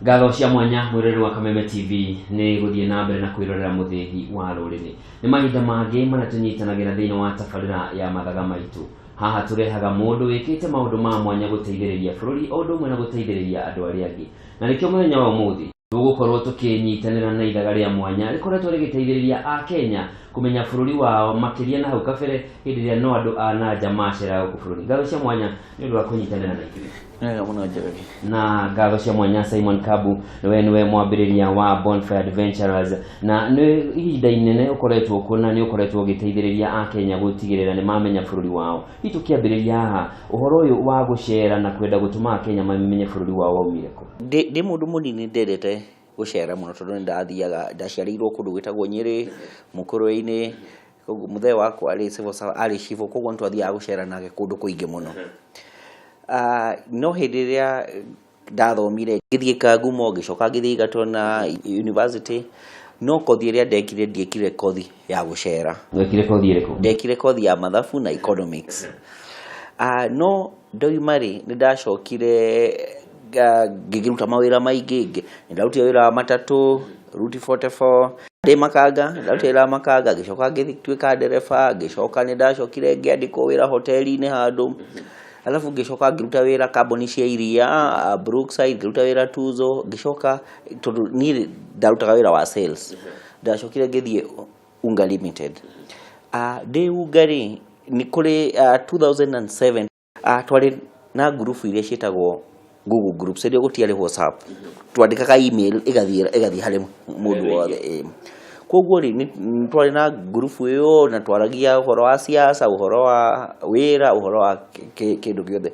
Ngatho cia mwanya mwĩroreri wa Kameme TV nĩ gũthiĩ na mbere na kwĩrorera mũthĩgi wa rũrĩrĩ. Nĩ mahinda mangĩ marĩa tũnyitanagĩra thĩinĩ wa tabarĩra ya mathaga maitũ. Haha tũrehaga mũndũ wĩkĩte maũndũ ma mwanya gũteithĩrĩria bũrũri o ũndũ ũmwe na gũteithĩrĩria andũ arĩa angĩ. Na nĩkĩo mũthenya wa ũmũthĩ tũgũkorwo tũkĩnyitanĩra na ithaga rĩa mwanya rĩkoretwo rĩgĩteithĩrĩria Akenya kũmenya bũrũri wao makĩria na hau kabere hĩndĩ ĩrĩa no andũ a na nja maceraga gũkũ bũrũri. Ngatho cia mwanya nĩ ũndũ wa kũnyitanĩra na ithuĩ. Wega mũno Njoroge. Na ngatho cia mwanya Simon Kabu, nĩwe mwambĩrĩria wa Bonfire Adventurers, na nĩ ihinda inene ũkoretwo kuo na nĩ ũkoretwo ũgĩteithĩrĩria Akenya gũtigĩrĩra nĩ mamenya bũrũri wao. Hihi tũkĩambĩrĩria haha, ũhoro ũyũ wa gũcera na kwenda gũtũma Akenya mamenye bũrũri wao waumire kũ? Ndĩ mũndũ mũnini ndendete gũcera mũno tondũ nĩ ndathiaga, ndaciarĩirwo kũndũ gwĩtagwo Nyĩrĩ, Mũkũrwe-inĩ, koguo mũthee wakwa arĩ civil servant, arĩ cibũ, koguo nĩ twathiaga gũcera nake kũndũ kũingĩ mũno. No hĩndĩ ĩrĩa ndathomire ngĩthiĩ Kangumo, ngĩcoka ngĩthiĩ Egerton University, no kothi ĩrĩa ndekire ndiekire kothi ya gũcera. Wekire kothi ĩrĩkũ? Ndekire kothi ya mathabu na economics. No ndoima rĩ, nĩ ndacokire ngĩkĩruta mawĩra maingĩ, nĩ ndarutire wĩra wa matatũ, Route 44, ndĩ makanga, ndarutire wĩra wa makanga, ngĩcoka ngĩtuĩka ndereba, ngĩcoka nĩ ndacokire ngĩandĩkwo wĩra hoteli-inĩ handũ, alafu ngĩcoka ngĩruta wĩra kambuni cia iria, Brookside, ngĩruta wĩra Tuzo, ngĩcoka tondũ niĩ ndarutaga wĩra wa sales, ndacokire ngĩthiĩ Unga Limited. Ndĩ Unga rĩ, nĩ kũrĩ 2007 twarĩ na ngurubu iria ciĩtagwo Google Groups, hĩndĩ ĩyo gũtiarĩ WhatsApp, twandĩkaga email ĩgathiĩ harĩ mũndũ wothe. Koguo rĩ, nĩ twarĩ na ngurubu ĩyo na twaragia ũhoro wa siasa, ũhoro wa wĩra, ũhoro wa kĩndũ gĩothe.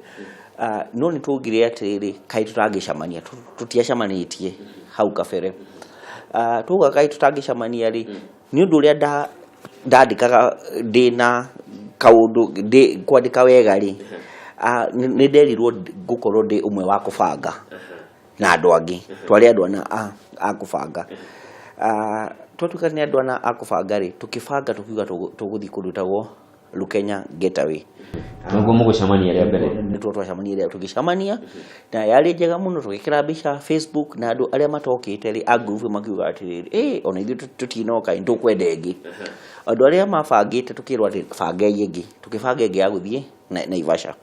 No nĩ twaugire atĩrĩrĩ, kaĩ tũtangĩcemania, tũtiacemanĩtie hau kabere. Twauga kaĩ tũtangĩcemania rĩ, nĩ ũndũ ũrĩa ndandĩkaga ndĩna kaũndũ kwandĩka wega rĩ, nĩ nderirwo ngũkorwo ndĩ ũmwe wa kũbanga na andũ angĩ, twarĩ andũ ana a kũbanga. Twatuĩka nĩ andũ ana a kũbanga rĩ, tũkĩbanga tũkiuga tũgũthiĩ kũndũ gwĩtagwo Lukenya Getaway. Nĩguo mũgũcemania rĩa mbere? Nĩtuo twacemania rĩa tũgĩcemania na yarĩ njega mũno, tũgĩkĩra mbica Facebook na andũ arĩa matokĩte rĩ a group makiuga atĩrĩrĩ, ĩ ona ithuĩ tũtinoka nĩ tũkwenda ĩngĩ. Andũ arĩa mabangĩte tũkĩrwo atĩ bangei ĩngĩ, tũkĩbanga ĩngĩ ya gũthiĩ Naivasha.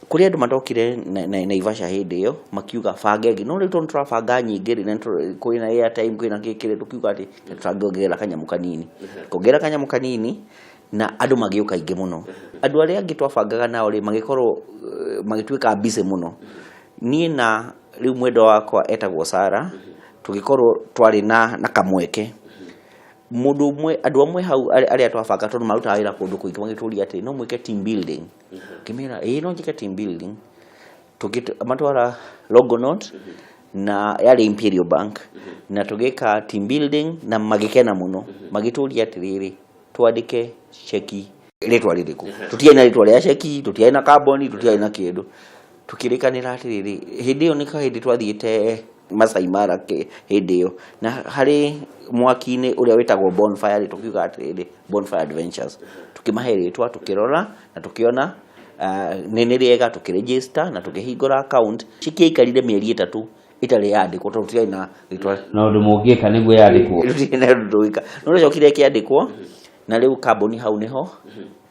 Kũrĩ andũ matokire Naivasha hĩndĩ ĩyo makiuga banga ĩngĩ, no rĩu tondũ tũrabanga nyingĩ rĩ, na kwĩna airtime kwĩna kĩ kĩrĩ, tũkiuga atĩ tũrangĩongerera kanyamũ kanini, tuongerera kanyamũ kanini na andũ magĩũka aingĩ mũno. Andũ arĩa angĩ twabangaga nao rĩ, magĩkorwo magĩtuĩka busy mũno. Niĩ na rĩu mwendwa wakwa etagwo Sarah, tũgĩkorwo twarĩ na kamweke. Mũndũ ũmwe, andũ amwe hau arĩa twabanga tondũ marutaga wĩra kũndũ kũingĩ magĩtũria atĩ no mwĩke team building. Ngĩmera ĩĩ no njĩke team building. Tũkĩmatwara Longonot na yarĩ Imperial Bank na tũgĩka team building na magĩkena mũno. Magĩtũria atĩrĩrĩ, twandĩke ceki rĩtwa rĩrĩkũ? Tũtiarĩ na rĩtwa rĩa ceki, tũtiarĩ na kambuni, tũtiarĩ na kĩndũ. Tũkĩrĩkanĩra atĩrĩrĩ, hĩndĩ ĩyo nĩ hĩndĩ twathiĩte Masai Mara hĩndĩ ĩyo, na harĩ mwaki-inĩ ũrĩa wĩtagwo bonfire rĩ, tũkiuga atĩrĩrĩ, Bonfire Adventures. Tũkĩmahe rĩtwa, tũkĩrora na tũkĩona nĩ rĩega, tũkĩregister na tũkĩhingũra account. Cikĩaikarire mĩeri 3 ĩtarĩ yandĩkwo tondũ tũtiarĩ na rĩtwa. Na ũndũ mũngĩka nĩguo yandĩkwo? Tũtiarĩ na ũndũ tũngĩka. No rĩacokire ĩkĩandĩkwo na rĩu kambuni hau nĩho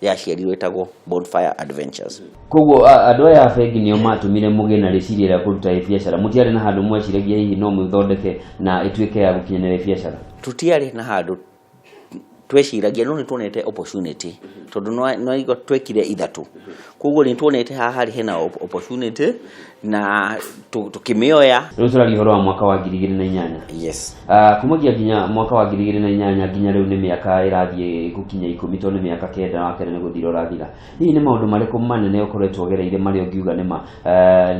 yaciarirwo ĩtagwo Bonfire Adventures. Koguo andũ aya a bengi nĩo matũmire mũgĩe na rĩciria rĩa kũruta ĩ biacara, mũtiarĩ na handũ mweciragia hihi no mũthondeke na ĩtuĩke ya gũkinyanĩra ĩ biacara? Tũtiarĩ na handũ tweciragia, no nĩ tuonete opportunity tondũ no twekire ithatũ, koguo nĩ tuonete haha harĩ hena opportunity na tũkĩmĩoya. Rĩu tũraria ũhoro wa mwaka wa 2008. Yes. Kumagia nginya mwaka wa 2008 nginya rĩu nĩ mĩaka ĩrathiĩ gũkinya 10, tondũ nĩ mĩaka 9 wa kenda nĩ gũthira ũrathira. Hihi nĩ maũndũ marĩkũ manene ũkoretwo ũgereire marĩa ũngiuga nĩ ma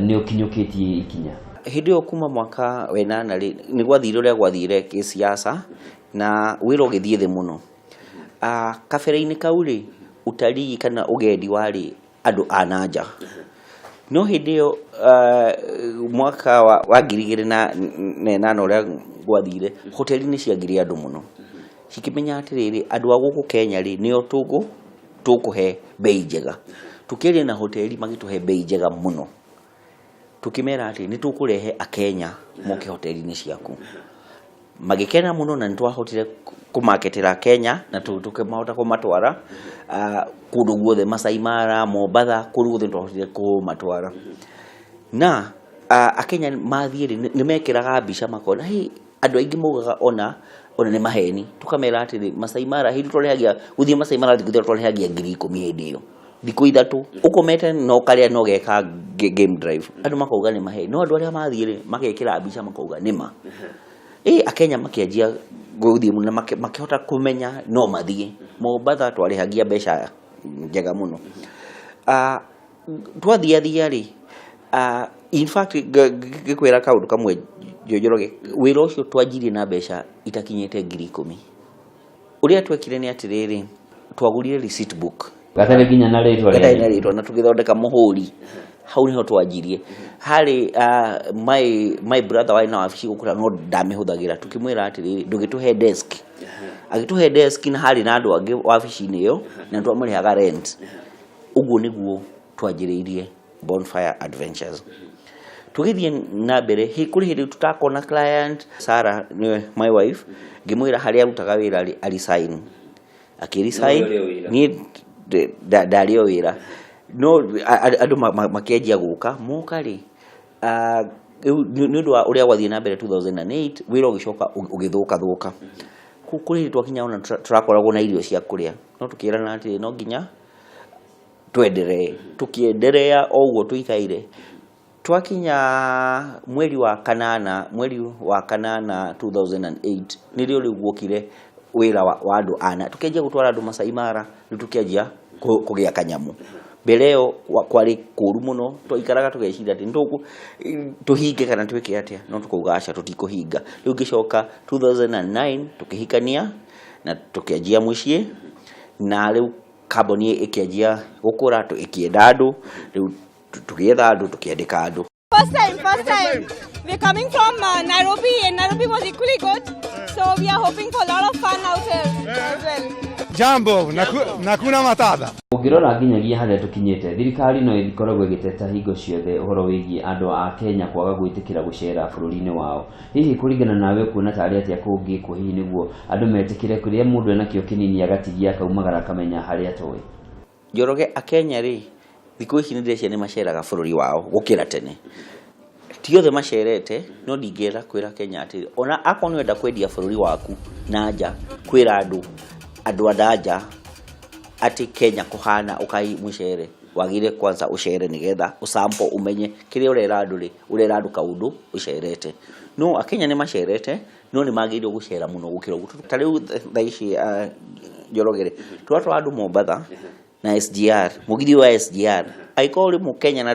nĩ ũkinyũkĩtie ikinya? Hĩndĩ ĩyo kuma mwaka wa 8 rĩ, nĩ gwathire ũrĩa gwathire kĩsiasa na wĩra ũgĩthiĩ thĩ mũno. Kabere-inĩ kau rĩ, utalii kana ũgendi warĩ andũ a na nja, no hĩndĩ ĩyo mwaka wa 2008 ũrĩa gwathire, hoteli nĩ ciagire andũ mũno, cikĩmenya atĩrĩrĩ, andũ a gũkũ Kenya rĩ, nĩo tũkũhe bei njega. Tũkĩaria na hoteli magĩtũhe bei njega mũno. Tũkĩmera atĩ nĩ tũkũrehe Akenya moke hoteli-inĩ ciaku. Magĩkena mũno na nĩ twahotire kũmaketera Kenya na tũkĩmahota kũmatwara kũndũ guothe, Masai Mara, Mombatha, kũndũ guothe nĩ twahotire kũmatwara. Na Akenya mathiĩ rĩ, nĩ mekĩraga mbica makona, hey, andũ aingĩ maugaga ona nĩ maheni. Tũkamera atĩrĩ, Masai Mara, hĩndĩ twarĩhagia, gũthiĩ Masai Mara thikũ 3 twarĩhagia 10,000 hĩndĩ ĩyo. Thikũ 3, ũkomete na ũkarĩa na ũgeka game drive. Andũ makauga nĩ maheni. No andũ arĩa mathiĩ rĩ, magekĩra mbica makauga nĩ ma. Akenya makĩanjia gũthiĩ mũno na makĩhota kũmenya no mathiĩ. Mombatha twarĩhagia mbeca njega mũno. Twathiathia rĩ, in fact ngĩkwĩra kaũndũ kamwe Njoroge, wĩra ũcio twanjirie na mbeca itakinyĩte 10,000. Ũrĩa twekire nĩ atĩrĩrĩ, twagũrire receipt book. Gatarĩ nginya na rĩtwa Gatarĩ na rĩtwa, na tũgĩthondeka mũhũri. Hau niho twanjirie. Harĩ my brother warĩ na wabici gũkũ no ndamĩhũthagĩra. Tũkĩmwĩra atĩrĩrĩ, ndũgĩtũhe desk. Agĩtũhe desk na harĩ na andũ angĩ wabici-inĩ ĩyo, na twamũrĩhaga rent. Ũguo nĩguo twanjĩrĩirie Bonfire Adventures. Tũgĩthiĩ na mbere, kũrĩ hĩndĩ tũtakona client, Sarah nĩwe my wife, ngĩmwĩra harĩa arutaga wĩra rĩ, a resign. Akĩ resign, niĩ ndarĩ o wĩra. No andũ makĩanjia gũka, moka rĩ, rĩu nĩ ũndũ wa ũrĩa gwathiĩ na mbere 2008, wĩra ũgĩcoka ũgĩthũka thũka. Kũrĩ hĩndĩ twakinya ona tũrakoragwo na irio cia kũrĩa, no tũkĩrana atĩrĩ, no nginya twenderee. Tũkĩenderea o ũguo tũikaire. Twakinya mweri wa kanana, mweri wa kanana 2008, nĩrĩo rĩu guokire wĩra wa andũ ana. Tũkĩanjia gũtwara andũ Masai Mara, rĩu tũkĩanjia kũgĩa kanyamũ. Mbere ĩyo kwarĩ kũru mũno, twaikaraga tũgeciria atĩ tũhinge kana twĩke atĩa, no tũkauga aca tũtikũhinga. Rĩu ngĩcoka 2009 tũkĩhikania na tũkĩanjia mũciĩ, na rĩu kambuni ĩkĩanjia gũkũra, ĩkĩenda andũ, rĩu tũgĩetha andũ, tũkĩandĩka andũ. First time, first time. We're coming from Nairobi, and Nairobi was equally good. So we are hoping for a lot of fun out here as well. Jambo, nakuna matata. Ũngĩrora nginyagia harĩa tũkinyĩte, thirikari no ĩkoragwo ĩgĩteta hingo ciothe ũhoro wĩgiĩ andũ a Kenya kwaga gwĩtĩkĩra gũcera bũrũri-inĩ wao. Hihi kũringana nawe ũkuona tarĩ atĩa kũngĩkwo hihi nĩguo andũ metĩkĩre kũrĩa mũndũ enakĩo kĩnini agatigia akaumagara akamenya harĩa atoĩ? Njoroge, Akenya rĩ, thikũ ici nĩ ndĩreciria nĩ maceraga bũrũri wao gũkĩra tene. Ti othe macerete, no ndingĩenda kwĩra Kenya atĩrĩ, ona akorwo nĩ ũrenda kwendia bũrũri waku na nja, kwĩra andũ a nja atĩ Kenya kũhana ũkai mũcere, wagĩrĩire kwanza ũcere nĩgetha ũsample ũmenye kĩrĩa ũrera andũ rĩ, ũrera andũ kaũndũ ũcerete. No Akenya nĩ macerete, no nĩ magĩrĩirwo gũcera mũno gũkĩra ũguo. Ta rĩu thaa ici Njoroge rĩ, tũratwara andũ Mombatha na SGR, mũgithi wa SGR. Angĩkorwo ũrĩ Mũkenya na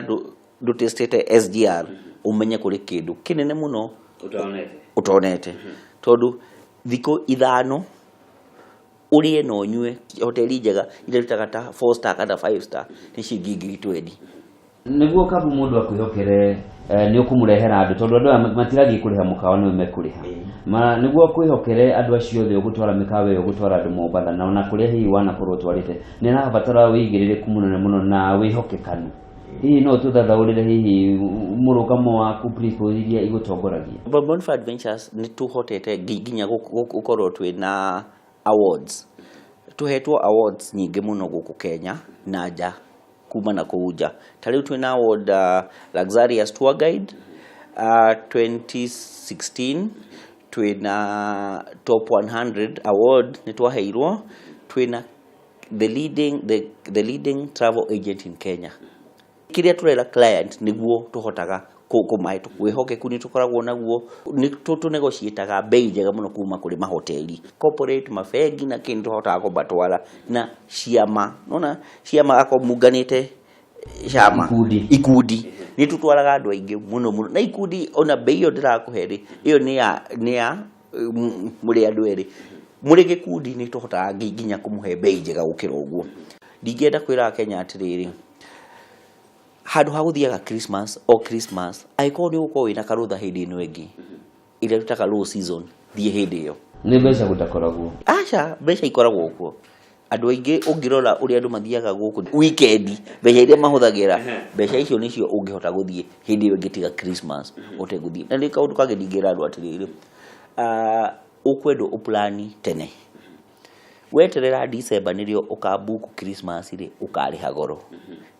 ndũtestĩte SGR, ũmenye kũrĩ kĩndũ kĩnene mũno ũtonete. Tondũ thikũ 5 ũrĩe na ũnyue hoteli njega iria rutaga ta 4 star kana 5 star nĩ ciringi ngiri twendi. Nĩguo kabu mũndũ akwĩhokere, nĩ ũkũmũrehera andũ, tondũ andũ aya matirathiĩ kũrĩha mũkawa nĩwe mekũrĩha. Nĩguo akwĩhokere andũ acio othe ũgũtwara mĩkawa ĩyo, ũgũtwara andũ Mombatha, na ona kũrĩa hihi wanakorwo ũtwarĩte, nĩ arabatara wĩigĩrĩrĩku mũnene mũno na wĩhokekanu. Hihi no tũthathaũrĩre hihi mũrũgamo waku, principles iria igũtongoragia? Bonfire Adventures nĩ tũhotete nginya gũkorwo twĩna awards. Tũhetwo awards nyingĩ mũno gũkũ Kenya na nja, kuma na kũu nja. Ta rĩu twĩna award, Luxurious Tour Guide, 2016, twĩna Top 100 award nĩ twaheirwo, twĩna the leading travel agent in Kenya. Kĩrĩa tũrera client nĩguo tũhotaga kũmahe wĩhokeku nĩ tũkoragwo naguo, nĩ tũnegotiataga bei njega mũno kuma kũrĩ mahoteli, corporate, mabengi na kĩndũ tũhotaga kũmatwara na ciama. Nona ciama akorwo munganĩte ciama Ikundi. Ikundi nĩ tũtwaraga andũ aingĩ mũno mũno na ikundi, ona bei ĩyo ndĩrakũhe rĩ, ĩyo nĩ ya mũrĩ andũ erĩ, mũrĩ gĩkundi nĩ tũhotaga nginya kũmũhe bei njega gũkĩra ũguo. Ndingĩenda kwĩra Akenya atĩrĩrĩ, handũ ha gũthiaga Christmas o Christmas, angĩkorwo nĩ ũgũkorwo wĩna karũtha hĩndĩ ĩno ĩngĩ ĩrĩa tũtaga low season, thiĩ hĩndĩ ĩyo. Nĩ mbeca gũtakoragwo? Aca, mbeca ikoragwo kuo. Andũ aingĩ ũngĩrora ũrĩa andũ mathiaga gũkũ weekend, mbeca iria mahũthagĩra, mbeca icio nĩcio ũngĩhota gũthiĩ hĩndĩ ĩyo ĩngĩ tiga Christmas ũtegũthiĩ. Na nĩ kaũndũ kangĩ ndingĩra andũ atĩrĩrĩ, ũkwendwo ũplani tene. Weterera December nĩrĩo ũkabook Christmas rĩ, ũkarĩha goro.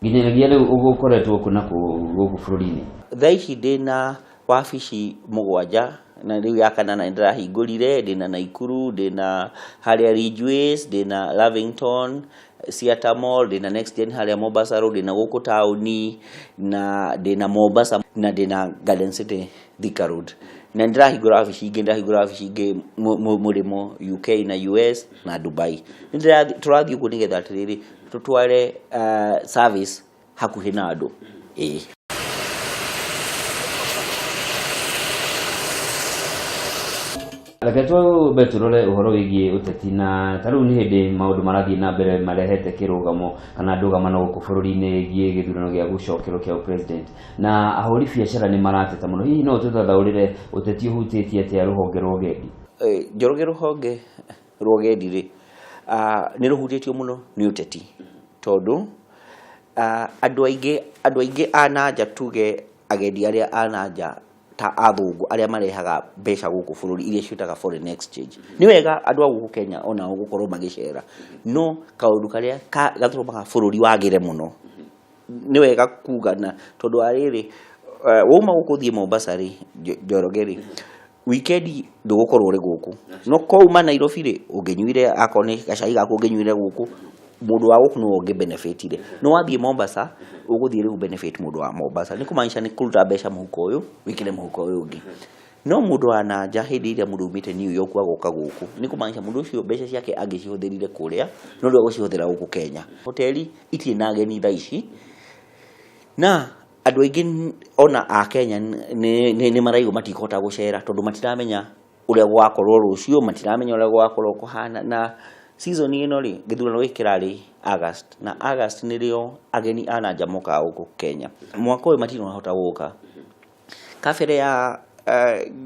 Nginyagia rĩu ũkoretwo kũ na kũ gũkũ bũrũri-inĩ? Thaa ici ndĩna wabici 7 na rĩu ya kanana nĩ ndĩrahingũrire. Ndĩna Naikuru, ndĩna harĩa Ridgeways, ndĩna Lavington, Theatre Mall, ndĩna Next Gen harĩa Mombasa Road, ndĩna gũkũ taũni, na ndĩna Mombasa, na ndĩna Garden City Thika Road. Na nĩ ndĩrahingũra wabici ingĩ, ndĩrahingũra wabici ingĩ mũrĩmo UK na US na Dubai. Tũrathiĩ ũguo nĩgetha atĩrĩrĩ tũtware service hakuhĩ na andũ. Ĩĩ. Reke twambe tũrore ũhoro wĩgiĩ ũteti, na ta rĩu nĩ hĩndĩ maũndũ marathiĩ na mbere marehete kĩrũgamo kana ndũgamano gũkũ bũrũri-inĩ ĩgiĩ gĩthurano gĩa gũcokerwo kĩa president, na ahũri biacara nĩ marateta mũno. Hihi no ũtũthathaũrĩre ũteti ũhutĩtie atĩa rũhonge rwa ũgendi? Njoroge, rũhonge rwa ũgendi rĩ, nĩ rũhutĩtio mũno nĩ ũteti, tondũ andũ aingĩ a nanja, tuge agendi arĩa a nanja ta athũngũ arĩa marehaga mbeca gũkũ bũrũri iria ciĩtaga foreign exchange. Nĩ wega andũ a gũkũ Kenya onao gũkorwo magĩcera, no kaũndũ karĩa gatũmaga bũrũri wagĩre mũno nĩ wega kuga, na tondũ wa rĩrĩ, wauma gũkũ ũthiĩ Mombasa rĩ, Njoroge rĩ, weekend ndũgũkorwo ũrĩ gũkũ, no kwauma Nairobi rĩ, ũngĩnyuire akorwo nĩ gacai gaku ũngĩnyuire gũkũ, mũndũ wa gũkũ nĩwe ũngĩ benefitire. No wathiĩ Mombasa, ũgũthiĩ rĩu benefit mũndũ wa Mombasa, nĩ kũmaanisha nĩ kũruta mbeca mũhuko ũyũ wĩkĩre mũhuko ũyũ ũngĩ. No mũndũ wa nanja, hĩndĩ ĩrĩa mũndũ umĩte New York agoka gũkũ, nĩ kũmaanisha mũndũ ũcio mbeca ciake angĩcihũthĩrire kũrĩa, no rĩu agũcihũthĩra gũkũ Kenya. Hoteli itirĩ na ageni thaa ici, na andũ aingĩ ona a Kenya nĩ maraigua matikũhota gũcera, tondũ matiramenya ũrĩa gũgakorwo rũciũ, matiramenya ũrĩa gũgakorwo kũhana. Na season ĩno rĩ, gĩthurano gĩkĩ kĩrarĩ August, na August nĩrĩo ageni a nanja mokaga gũkũ Kenya. Mwaka ũyũ matinahota gũka. Kabere ya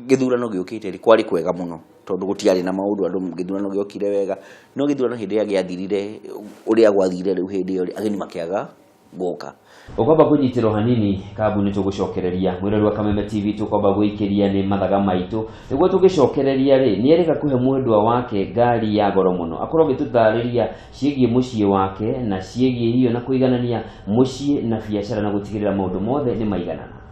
gĩthurano gĩũkĩte rĩ, kwarĩ kwega mũno, tondũ gũtiarĩ na maũndũ andũ, gĩthurano gĩokire wega. No gĩthurano hĩndĩ ĩrĩa gĩathirire ũrĩa gwathire rĩu, hĩndĩ ĩyo rĩ, ageni makĩaga gũka. Ũkwamba kũnyitĩrwo hanini kambuni, tũgũcokereria. Mwĩrori wa Kameme TV, tũkwamba gwĩkĩria nĩ mathaga maitũ nĩguo tũgĩcokereria rĩ, nĩ erĩga kũhe mwendwa wake ngari ya goro mũno, akorwo agĩtũtarĩria ciĩgiĩ mũciĩ wake na ciĩgiĩ irio na kũiganania mũciĩ na biacara na gũtigĩrĩra maũndũ mothe nĩ maiganana.